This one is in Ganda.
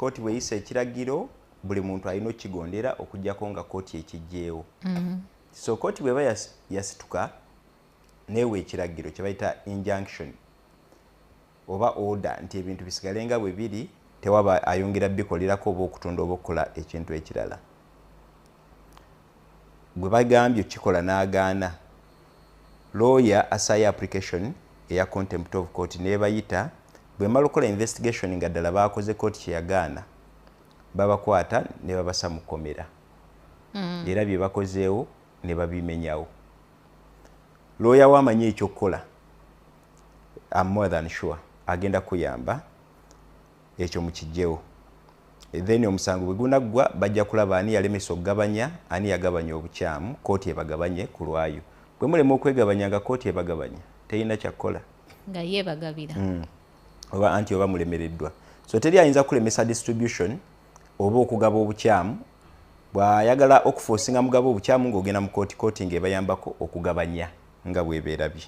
Kooti bweyisa ekiragiro, buli muntu alina okukigondera okuggyako nga kooti ekijjeewo. So kooti bweba yasituka neewa ekiragiro kye bayita injunction oba order nti ebintu bisigale nga bwe biri, tewaba ayongera bikolerako oba okutunda oba okukola ekintu ekirala, gwe bagambye okukikola n'agaana, lawyer asaayo application eya contempt of court nebayita. Bwemala okukola investigation nga ddala bakoze kooti kyeyagaana, babakwata ne babasa mu kkomera. Era bye bakozeewo ne babimenyawo. Lawyer we amanyi ekyokukola. I'm more than sure agenda kuyamba ekyo mukijjewo. Then omusango bwe gunaggwa, bajja kulaba ani yalemesa okugabanya, ani yagabanya obukyamu, kooti ebagabanye ku lwayo. Bwe mulema okwegabanya nga kooti ebagabanya, terina kyakkola. Nga yeebagabira. Oba anti oba mulemereddwa. So teri ayinza kulemesa distribution oba okugaba obukyamu. Bw'ayagala okuforcinga mugaba obukyamu, ng'ogenda mu kooti, kooti ng'ebayambako okugabanya nga bwebeerabye.